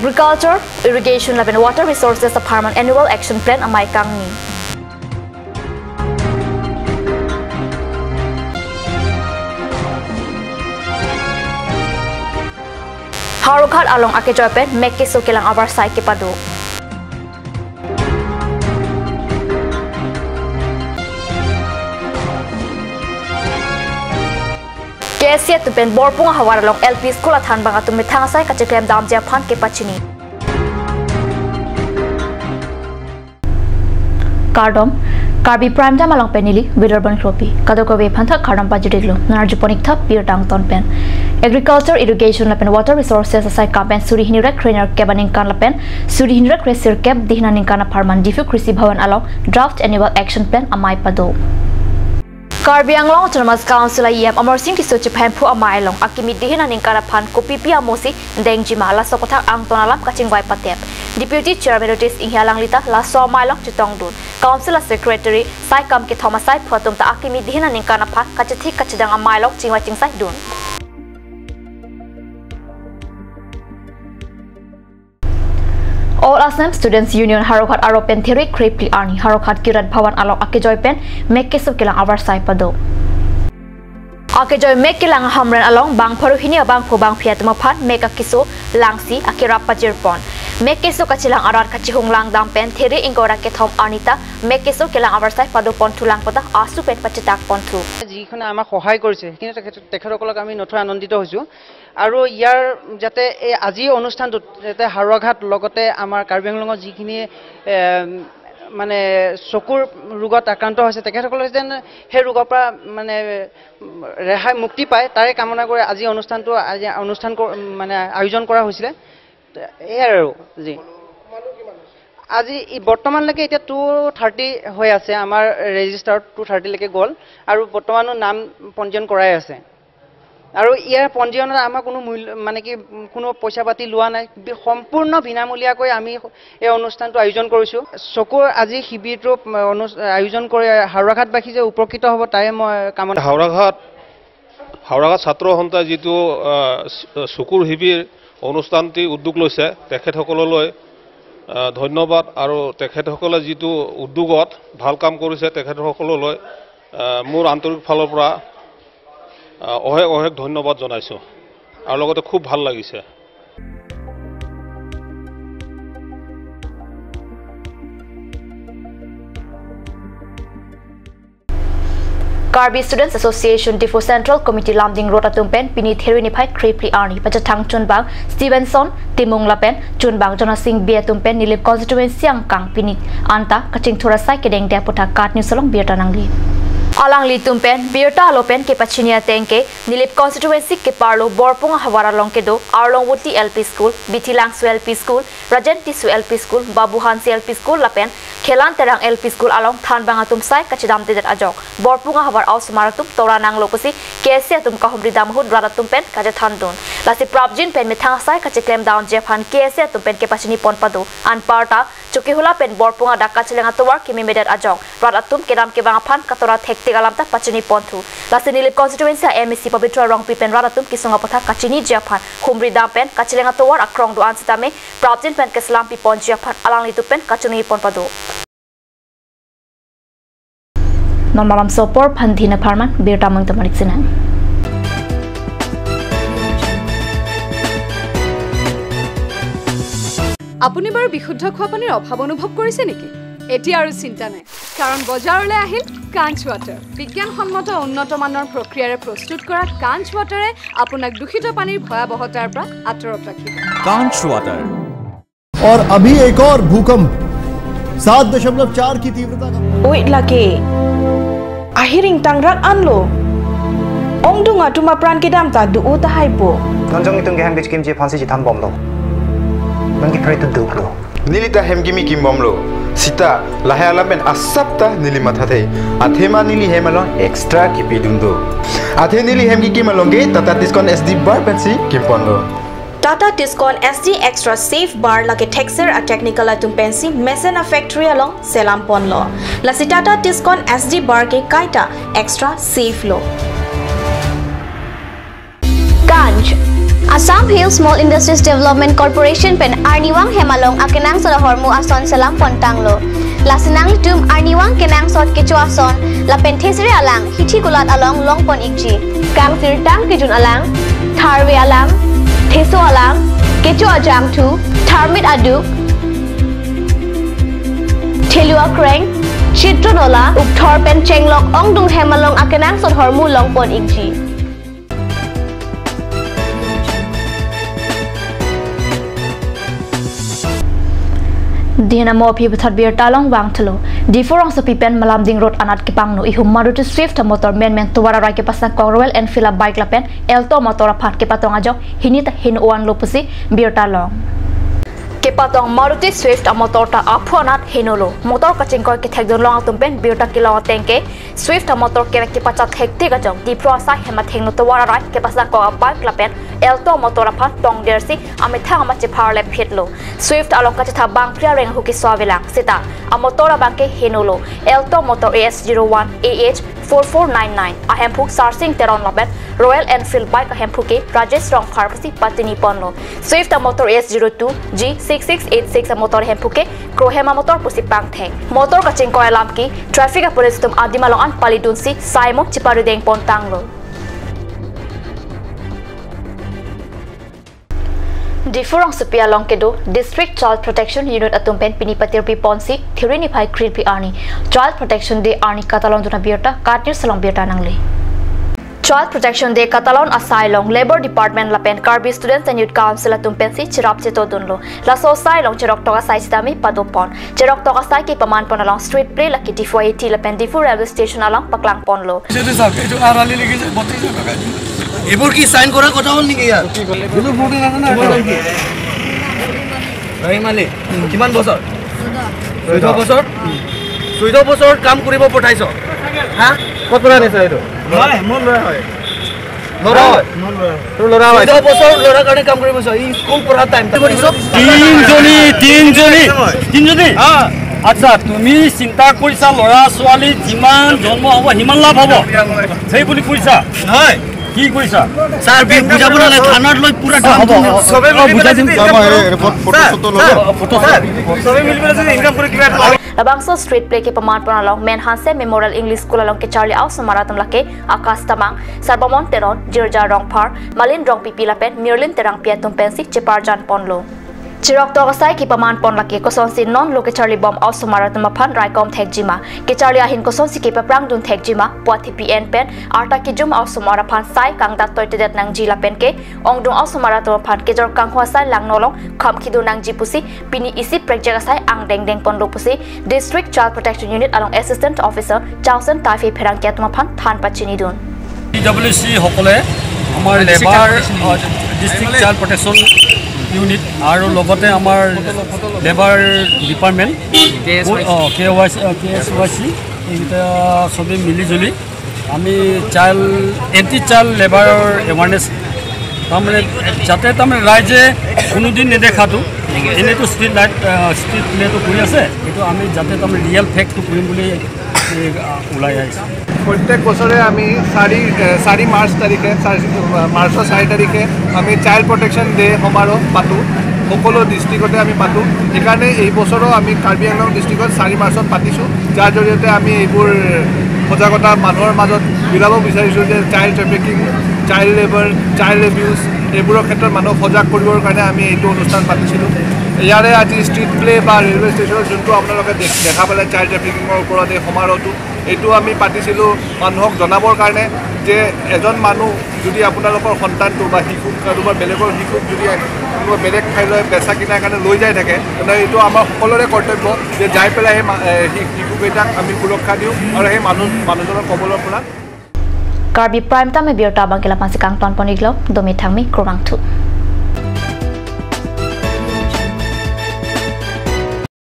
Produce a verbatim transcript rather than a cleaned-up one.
Agriculture, Irrigation lapen Water Resources Department Annual Action Plan amei kangni. Howraghat along akejoi pen mek keso kelang avarsai kepado. K S A atum pen Borpunga havar along L P school athanbang atum methang asai kacheklem damji aphan kepachini. Kardom, Karbi Prime Time along pen neli Widerban Kropi. Kadokave aphanta kardom pajir-iklo. Non arjupon-ik tha birta angton pen. Agriculture, Irrigation lapen Water Resources asai kam pen suri hini ra kre-nerkep aningkan lapen suri hini ra kre-sirkep Dihina aningkan apharman Diphu Krishi Bhavan along Draft Annual Action Plan amei pado. Karbi Anglong Autonomous Council a E M Amarsing Tisso chepahemphu amei along akimi Dihina aningkan aphan kopipi amosi dengjima laso aputhak angton alam kachingvai patep. Deputy Chairman Otis Enghee alangli ta laso amei along chetongdun. Council a Secretary, saikam kethom asaiphu atum ta akimi Dihina aningkan aphan kachethik kachedang amei along chingvai chingsaidun. All Assam Students Union Howraghat arlo pen there krephli arni Howraghat Kirat Bhavan along akejoi pen mek keso kelang avarsai pado. Akejoi mek kelang ahamren along bang pharo hini abangphu bangphi atum aphan mek akeso langsi akerap pajirpon. Mek keso kachelang arat kachihung langdam pen there ingkoi ra kethom arni ta mek keso kelang avarsai padoponthu lang puta asu pen pachetakponthu. যিখনে আমাক সহায় কৰিছে, সেইখিনি তেখেত-, তেখেতসকলক আমি নথৈ আনন্দিত হৈছোঁ। আৰু ইয়াৰ যাতে এই আজিৰ অনুষ্ঠানটোত যাতে হাওৰাঘাট লগতে আমাৰ কাৰ্বি আংলঙৰ যিখিনি, এ, মানে চকুৰ ৰোগত আক্ৰান্ত হৈছে, তেখেতসকলে যেন সেই ৰোগৰ পৰা মানে ৰেহাই মুক্তি পায়, তাৰে কামনা কৰি আজি অনুষ্ঠানটো, আজি অনুষ্ঠান ক-, মানে আয়োজন কৰা হৈছিলে। এয়াই আৰু। জি। আজি ই বৰ্তমানলৈকে এতিয়া টু থাৰ্টি হৈ আছে, আমাৰ ৰেজিষ্টাৰত টু থাৰ্টিলৈকে গ'ল আৰু বৰ্তমানো নাম পঞ্জীয়ন কৰাই আছে। আৰু ইয়াৰ পঞ্জীয়নত আমাৰ কোনো মূল্য, মানে কি, কোনো পইচা পাতি লোৱা নাই, বি-, সম্পূৰ্ণ বিনামূলীয়াকৈ আমি এই অনুষ্ঠানটো আয়োজন কৰিছোঁ। চকুৰ আজি শিবিৰটো, উম, অনু-, আয়োজন কৰি হাওৰাঘাটবাসী যে উপকৃত হ'ব, তাৰে মই কামনা। হাওৰাঘাট, হাওৰাঘাট ছাত্ৰ সন্থাই যিটো, আহ, চ-, চকুৰ শিবিৰ অনুষ্ঠানটি উদ্যোগ লৈছে, তেখেতসকললৈ, আহ, ধন্যবাদ। আৰু তেখেতসকলে যিটো উদ্যোগত ভাল কাম কৰিছে, তেখেতসকললৈ, আহ, মোৰ আন্তৰিক ফালৰ পৰা, আহ, অশেষ অশেষ ধন্যবাদ জনাইছোঁ আৰু লগতে খুব ভাল লাগিছে। Karbi Students Association Diphu Central Committee Lumding Road atum pen pini there niphai krephli arni pachethang chunbang Stevenson Timung lapen chunbang Jonasing Bey atum pen Nilip constituency angkang pini anta kachingthur asai kedengde aputhak KAT News along birta nangli. Alanglitum pen birta alo pen kepachini ateng ke Nilip constituency keparlo Borpunga havar along kedo Arlongvoti L P School, Bithilangso L P School, Rajen Tisso L P School, Babu Hanse L P School lapen Khelan Terang L P School along thanbang atum sai kachedamdedet ajok Borpunga havar a-osomar atum tora nanglo pusi K S A atum kahumri dam ahut rat atum pen kachethandun. Lasi prapjin pen methang asai kacheklem damji aphan K S A atum pen kepachini pon pado. Anparta Chokihola pen Borpunga dak kacheleng atovar kememedet ajok rat atum kedam kevang aphan katora thektik alam ta pachini ponthu. Lasi Nilip constituency a M A C Pabitra Rongpi pen rat atum kesung aputhak kachiniji aphan humri dam pen kacheleng atovar akrong do-an sitame prapjin pen keselam piponji aphan alanglitum pen kachoningri pon pado. Non Malam Sopor Phanthi na pharman birta mung tamarik sinang. আপুনি বাৰু বিশুদ্ধ খোৱা পানীৰ অভাৱ অনুভৱ কৰিছে নেকি? এতিয়া আৰু চিন্তা নাই, কাৰণ বজাৰলৈ আহিল কাঞ্চ ৱাটাৰ। বিজ্ঞানসন্মত উন্নত মানৰ প্ৰক্ৰিয়াৰে প্ৰস্তুত কৰা কাঞ্চ ৱাটাৰে আপোনাক দূষিত পানীৰ ভয়াৱহতাৰ পৰা আঁতৰত ৰাখিব। Kanch Water। और अभी एक और भूकंप सात दशमलव चार की तीव्रता का। Oi lake. Ahiring tangrak anlo. Ongdung atum apran kedam ta do-o tahai po. Non jong itum kehem kechekimji aphansi chethanbomlo. Non kepre tu duklo. Neli ta hem kimi kimbomlo. Sita, lahai alam pen asap ta neli mathathe. Athema neli hem along extra kipidun do. Athe neli hem kikim along ke Tata Tiscon S D bar pensi kimponlo. Tata Tiscon S D Extra Safe Bar lake thekser a-technical atum pensi mesen a-factory along selam ponlo. Lasi Tata Tiscon S D Bar ke kaita extra safe lo. Kanch, Assam Hill Small Industries Development Corporation pen arnivang hem along akenangsot ahormu ason selam pontanglo. Lasi nanglitum arnivang kenangsot kecho ason lapen thesere alang hithi kulat along longpon ikji. Kangsirtang kejun alang, tharve alang, theso alang, kecho ajangthu, tharmit aduk, thelu akreng, chitron ola, ukthor pen chenglok ongdung hem along akenangsot ahormu longpon ikji. Dihena mo aphi puthot birta along vangthulo. Diphu rongsopi pen Malamding Road anat kepangno ihum Maruti Swift motor menmen tovar arai kepasangkok Royal Enfield bike lapen Alto motor aphan kepatong ajok hini ta heno-an lo pusi birta long. Kepatong Maruti Swift amotor ta aphu anat henolo. Motor kachingkoi kethekdun long atum pen birta kelong ateng ke Swift amotor kevek kepachat hektik ajok Diphu asai hem athengno tovar arai kepasangkok abike lapen Alto motor aphan tongdersi amethang ama chepharle phitlo. Swift along kachetha bangphli areng ahu keso avelang seta amotor abang ke henolo. Alto motor A S zero one A H four four nine nine, ahemphu Sarsing Teron lapen Royal Enfield bike ahemphu ke Rajesh Rongphar pusi patini ponlo. Swift amotor A S zero two G six six eight six amotor ahemphu ke krohem amotor pusi pangthek. Motor kachingkoi alam ke traffic apolice atum adim along an palidunsi sai mo cheparideng pontanglo. Diphu rongsopi along kedo District Child Protection Unit atum pen pini patirpi ponsi thiri niphai krinpi arni Child Protection Day arni katalondun abirta Katnirs along birta nangle. Child Protection Day katalon asai along Labour Department lapen Karbi Students and Youth Council atum pensi cherap chetodunlo. Laso asai along cheroktok asai sitame padopon. Cheroktok asai kepaman pon along street play lake Diphu I I T lapen Diphu Railway Station along paklang ponlo. এইটো চাওক, এইটো আৰ আলি লিখিছে বত্ৰিশ টকা। এইবোৰ কি চাইন কৰা কথা হ'ল নেকি ইয়াত? এইটো ভোট আছে না? ৰহিম আলী, কিমান বছৰ? চৈধ্য বছৰ? চৈধ্য বছৰত কাম কৰিব পঠাইছ? হা? ক'ৰ পৰা আনিছ এইটো? মই, মোৰ ল'ৰা হয়। ল'ৰা হয়? মোৰ ল'ৰা হয়। তোৰ ল'ৰা হয়? চৈধ্য বছৰ ল'ৰাৰ কাৰণে কাম কৰিব পঠাইছ? ই স্কুল পঢ়া টাইম। কি কৰিছ? তিনিজনী, তিনিজনী, তিনিজনী? হা। আচ্ছা, তুমি চিন্তা কৰিছা ল'ৰা ছোৱালী যিমান জন্ম হ'ব সিমান লাভ হ'ব, সেই বুলি কৰিছা? হয়। কি কৰিছা? ছাৰ, বি-, বুজাব নালাগে, থানাত লৈ পুৰা অ, হ'ব, ধামটো হ'ব। চবে অ, মিলি বুজাই পেলাই দিম, যদি ছাৰ, ইনকাম মই কৰোঁ। ৰিপৰ্ট, ফটো ছাৰ, চটো ল'ব। ছাৰ, ফটো চবে মিলি পেলাই যদি ইনকাম কৰি কিবা এটা Labangso street play kepaman pon along Menhanse Memorial English School along kecharli a-osomar atum lake Akash Tamang, Sarbamon Teron, Jirja Rongphar, Malin Rongpipi lapen Mirlin Terangpi atum pensi cheparjan ponlo. Cheroktok asai kepaman pon lake kosonsi non lo kecharli bom a-osomar atum aphan raikom thekjima, kecharli ahin kosonsi kepaprangdun thekjima, puat T P N pen arta kejum a-osomar aphan sai kangdat toitedet nangji lapen ke ongdung a-osomar atum aphan kejor kanghu asai langno along kham khidun nangji pusi pini isi prekjak asai angdengdeng ponlo pusi District Child Protection Unit along Assistant Officer Chausen Taifei Pherangke atum aphan than pachinidun. P W C সকলে আমাৰ লেবাৰ, আ, district child protection unit আৰু লগতে আমাৰ labour department, কে S Y C. অ, K Y C, অ, কে S Y C, এইকেইটা চবেই মিলি জুলি আমি child, anti child লেবাৰৰ এৱাৰনেছ, তাৰমানে যাতে তাৰমানে ৰাইজে কোনোদিন নেদেখাটো, এনেইতো ষ্ট্ৰীট লাইট, আ, ষ্ট্ৰীট প্লেটো কৰি আছে, এইটো আমি যাতে তাৰমানে ৰিয়েল ফেক্টটো কৰিম বুলি এই, আ, ওলাই আহিছোঁ। প্ৰত্যেক বছৰে আমি চাৰি, এ, চাৰি মাৰ্চ তাৰিখে, চাৰি, মাৰ্চৰ চাৰি তাৰিখে আমি চাইল্ড প্ৰটেকশ্যন ডে সমাৰোহ পাতোঁ, সকলো ডিষ্ট্ৰিক্টতে আমি পাতোঁ। সেইকাৰণে এই বছৰো আমি কাৰ্বি আংলং ডিষ্ট্ৰিক্টত চাৰি মাৰ্চত পাতিছোঁ, যাৰ জৰিয়তে আমি এইবোৰ সজাগতা মানুহৰ মাজত বিলাব বিচাৰিছোঁ যে child trafficking, child labour, child abuse এইবোৰৰ ক্ষেত্ৰত মানুহক সজাগ কৰিবৰ কাৰণে আমি এইটো অনুষ্ঠান পাতিছিলোঁ। ইয়াৰে আজি ষ্ট্ৰীট প্লে বা ৰেলৱে ষ্টেচনত যোনটো আপোনালোকে দেখ-, দেখা পালে চাইল্ড ট্ৰেফিকিঙৰ ওপৰত এই সমাৰোহটো, এইটো আমি পাতিছিলোঁ মানুহক জনাবৰ কাৰণে যে এজন মানুহ যদি আপোনালোকৰ সন্তানটো বা শিশু কাৰোবাৰ বেলেগৰ শিশুক যদি কোনোবা বেলেগ ঠাইলৈ বেচা কিনাৰ কাৰণে লৈ যাই থাকে, তেনে এইটো আমাৰ সকলোৰে কৰ্তব্য যে যাই পেলাই সেই মা-, এ, শি-, শিশুকেইটাক আমি সুৰক্ষা দিওঁ আৰু সেই মানুহ, মানুহজনৰ কবলৰ পৰা Karbi Prime Time birta abang ke lapu-an si kangton pon iklo, domi thangmi, kurvangthu.